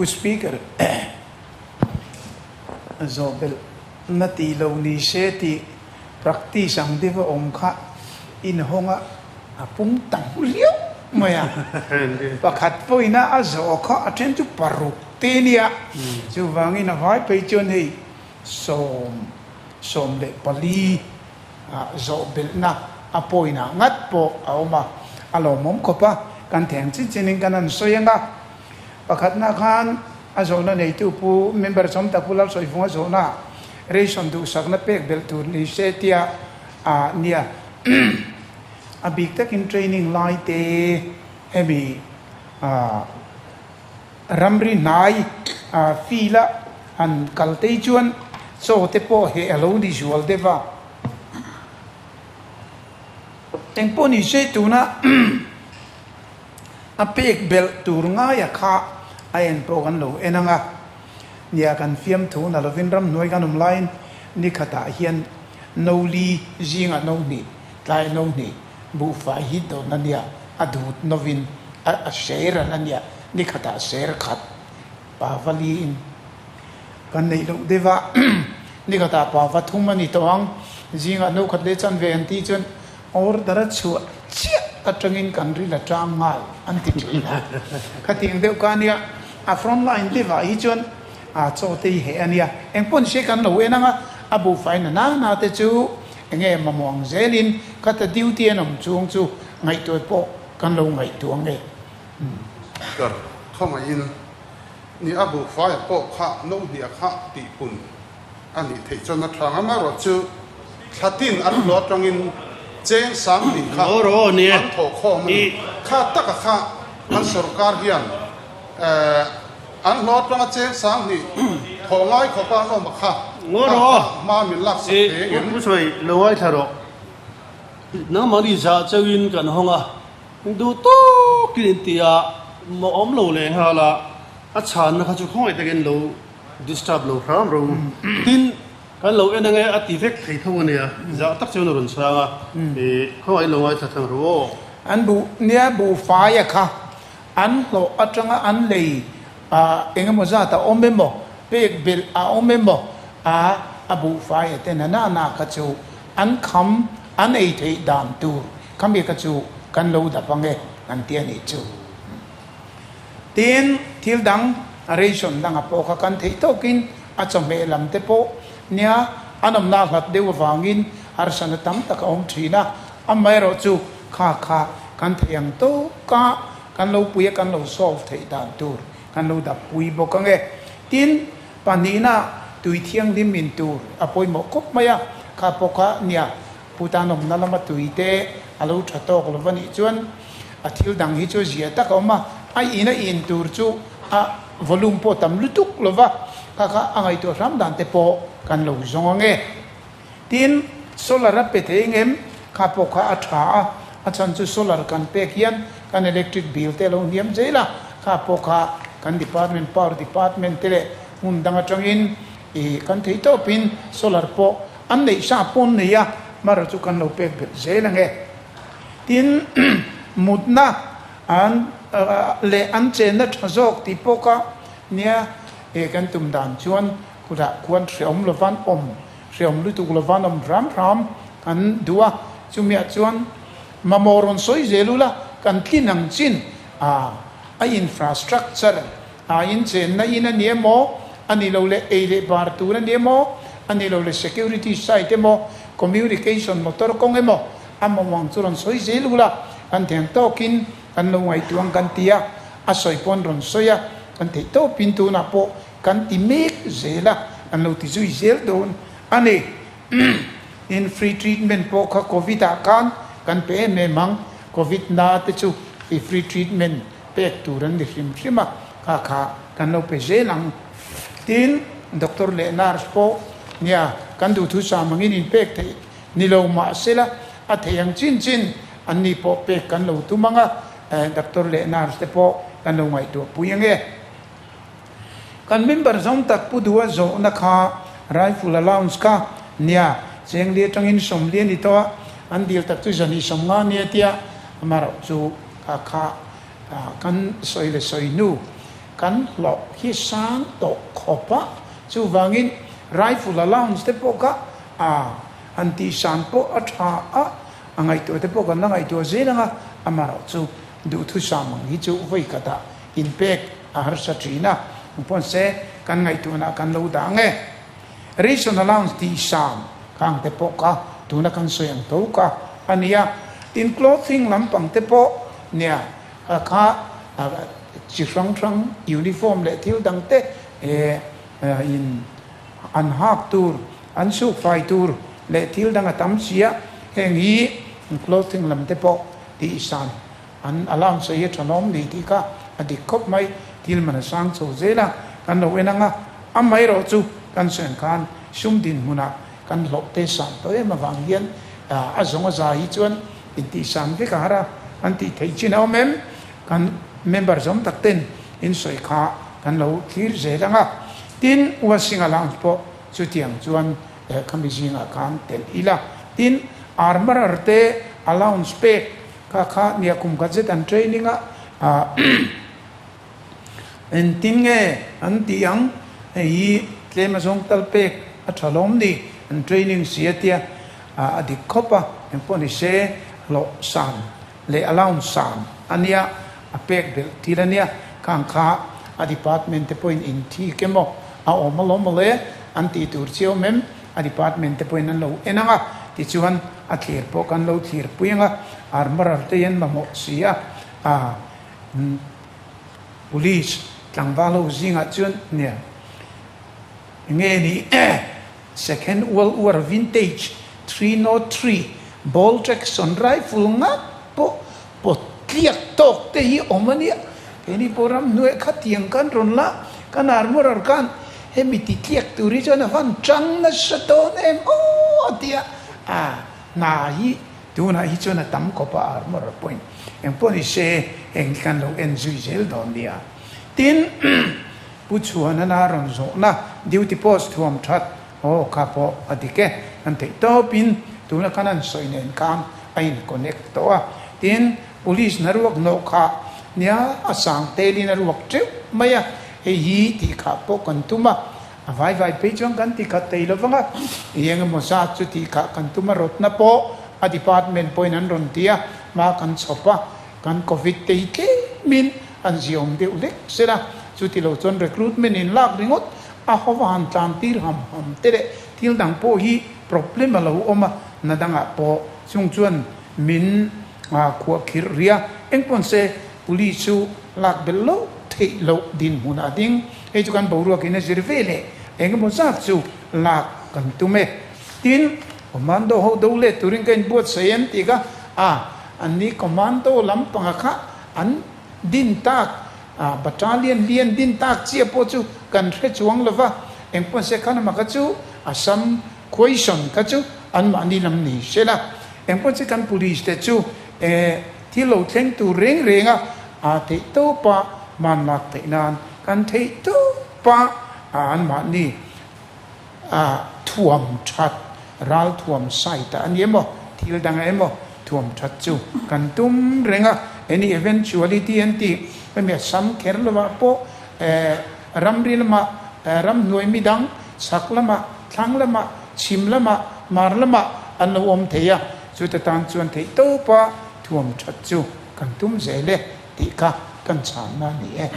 Pu Speaker, zawh belh na tih lo ni se tih practice ang deuh a awm kha inhawng a a pung tam riau mai a. Pakhat pawhin a a zawh kha a then chu paruk te nia. Chuvangin a vai phei chuan hei 14 zawh belhna a pawinah ngat pawh a awm a, a lawmawm khawp a, kan theng chin chinin kan han sawi ang a. Pakhatna khan a zawhna neitu Pu Member Chawmtak Pu Lalsawivunga zawhna ration duhsakna pek belh tur ni se tia a nia. A bik takin training lai te hemi ramri hnai field a han kal tei chuan chaw te pawh heh a lo ni zual deuh a. Engpawh ni se tuna a pek belh tur ngaia kha a en pawh kan lo en ang a. Nia kan fiamthu na lovin ramhnuai kan awm laiin ni khatah hian no li zingah no hnih, tlai no hnih buhfai hi dawn a nia, a dut novin a ser an a nia, ni khatah ser khat pa va liin kan neih loh deuh a, ni khatah pa va thum a ni tawh ang, zingah no khat leh chanve an tih chuan Order a chhuah chiah atangin kan ril a tang nghal an ti thin a. Khatiang deuh kha ania, a front line deuhah hi chuan a chaw te hi heh ania. Engpawh ni se kan lo en ang a, a buhfai na na na te chu enge mamawh ang zelin khata duty an awm chung chu ngaihtuah pawh kan lo ngaihtuah ang e. Kar khawngaihin ni a buhfai pawh kha no hniah kha tihpun A nih theih chuan a tha ngam erawh chu thla tin an hlawh atangin cheng 2000 kha an thawh khawm a ni. Kha taka kha an sorkar hian an hlawh atanga cheng 2000 thawh ngai khawpa an awm a kha kha kha hma min laksak thei engem? Pu Sawi, lo ngaithla rawh. Nangmahni zah chauhin kan hawng a, duh tawkin inti a, mawh awm lo leh nghal a, a chhanna kha chu khawngaih takin lo Disturb lo hram ro. Tin, kan lo en ange a ti vek thei tho ania, zah tak chuan a rawn chhang a, i khawngaih lo ngaithla thang ro aw. An buh nia buh faia kha an hlawh atanga an lei eng emaw zat a awm emaw, pek belh a awm emaw a a buh faia te na na na kha chu an kham an ei theih dan tur khami kha chu kan lo dap ange an ti a nih chu. Tin, thil dang ration danga pawh kha kan theih tawkin a chawhmeh lam te pawh nia an awmna hlat deuh avangin harsatna tam tak a awm thin a, amaherawh chu kha kha kan theih ang tawka kan lo pui a kan lo solve theih dan tur kan lo dap pui bawk ang e. Tin, pahnihna tui thianghlim in tur a pawimawh khawp mai a, kha pawh kha nia Putan awmna lama tui te a lo tha tawk lo va nih chuan a thil dang hi chu zia tak a awm a, a in a in tur chu a volume pawh tam lutuk lo va, kha kha a ngaihtuah hram dan te pawh kan lo zawng ang e. Tin, solar a pe thei ngem kha pawh kha a tha a, a chhan chu solar kan pek hian kan electric bill te a lo hniam zel a, kha pawh kha kan department power department te leh hmun dang atangin i kan thei tawpin solar pawh An neih sa pawn nei a, mara chu kan lo pek belh zel ang e. Tin, mutna an leh an chenna tha zawk tih pawh kha nia e kan tum dan chuan khutah khuan hreawm lovan awm, hreawm lutuk lovan awm hram hram kan duh a, chumiah chuan mamawh rawn sawi zel ula kan tlin ang chin a a infrastructure A inchenna in a ni emaw, a ni lo leh ei leh bar tur a ni emaw, a ni lo leh security site emaw, communication motor kawng emaw, a mawmawng chu rawn sawi zel ula, kan theng tawkin kan lo ngaihtuah ang kan ti a, a sawi pawn rawn sawi a, kan theih tawpin tunah pawh kan ti mek zel a, kan lo ti zui zel dawn a ni. In free treatment pawh kha covid ah khan kan pe em em ang, covid na te chu i free treatment pek tur an ni hrim hrim a, kha kha kan lo pe zel ang. Tin, doctor leh nurse pawh nia kan duhthusam angin inpek theih ni lo mah sela a theih ang chin chin an ni pawh pek kan lo tum ang a, doctor leh nurse te pawh kan lo ngaihtuah pui ang e. Kan member zawng tak Pu Dua zawhna kha rifle allowance kha nia chengli atangin 40 a ni tawh a, an dil tak chu 250 nia tia amaherawhchu kha kha kan sawi leh sawi hnu kan hlawh hi sang tawh khawp a, chuvangin rifle allowance te pawh kha a han tihsan pawh a tha a, a ngaihtuah te pawh kan la ngaihtuah zel ang a, amaherawhchu duhthusam ang hi chu vawi khatah inpek a harsa thin a, engpawh se kan ngaihtuahna kan lo dah ang e. Ration allowance tihsan khang te pawh kha tuna kan sawi ang tho kha a ni a, tin clothing lampang te pawh nia kha chi hrang hrang uniform leh thil dang te in an hak tur, an suk fai tur leh thil dang a tam si a, heng hi clothing lam te pawh tihsan an allowance hi a thanawm ni tih kha a dik khawp mai. Thil man a sang chho zel a, kan lo en ang a, amaherawh chu kan sawi khan sum dinhmunah kan hlawh te san tawh em avang hian a zawng a za hi chuan intihsan vek a har a, kan tih theih chin a awm em? Kan member zawm tak ten in sawi kha kan lo thlir zel ang a, tin washing allowance pawh chutiang chuan khami zingah khan telh ila, tin armourer te allowance pek Kha kha nia kum khat zet an training a, engtin nge an tih ang, hei hi tlem a zawng tal pek a tha lawm ni, an training si a tia, a dik khawp a, engpawh ni se hlawh san leh allowance san a nia, a pek belh thil a nia, khang kha a department te pawhin inthik emaw a awm alawm mawle an tih tur chiau mem. A department te pawhin an lo en ang a, tichuan a thlir pawh kan lo thlir pui ang a, armourer te hian mamawh si a, a police tlangval ho zingah chuan nia nge ni second world war vintage 303 bolt action rifle ngak pawh pawt tliak tawk te hi awm a nia, keini pawh ramhnuai khatiang kan rawn la, kan armourer khan hemi ti tliak tur hi chuan a van chang nasa dawn em aw a ti a, a hna hi tunah hi chuan a tam khawp a armourer pawhin engpawh ni se heng hi kan lo en zui zel dawn nia. Tin, Pu Chhuanana rawn zawhna duty post thuam that Aw kha pawh a dik e, kan theih tawpin tuna khan an sawi nen khan a in connect tawh a, tin police na ruak nawh kha nia a sang telin a ruak teuh mai a, hei hi tih khah pawh kan tum a, a vai vai phei chuan kan ti khat thei lovang a, eng emaw zat chu tih khah kan tum a, rawtna pawh a department pawhin an rawn ti a, hma kan chhawp a, kan covid te hi tlemin an ziaawm deuh hlek sela, chuti lo chuan recruitment in lak ringawt A hova han tlan tir ham ham te leh thil dang pawh hi problem a lo awm a, na dangah pawh chung chuan min khuah khirh rih a, engpawn se police chu lak belh loh theih loh dinhmun a ding. Hei chu kan boruakin a zir ve leh eng emaw zat chu lak kan tum e. Tin, commando ho do let turin ka inbuatsaih em tih kha a, anni commando lampanga kha an din tak A battalion lian din tak chiah pawh chu kan hre chuang lo va, engpawn se khan amah kha chu Assam question kha chu anmahni lam ni se la, engpawn se kan police te chu e thil lo thleng tur reng reng a, a theih tawpa hmanlak theih nan kan theih tawpa anmahni a thuam that ral thuam site ah a ni emaw thil dang ah emaw thuam that chu kan tum reng a, any eventuality an tih hemi a sam kher lovah pawh eh ramri lamah ramhnuai midang chhak lamah thlang lamah chhim lamah mar lamah an lo awm thei a, chuta tan chuan theih tawpa thuam that chu kan tum zel e tih kha kan chhanna a ni e.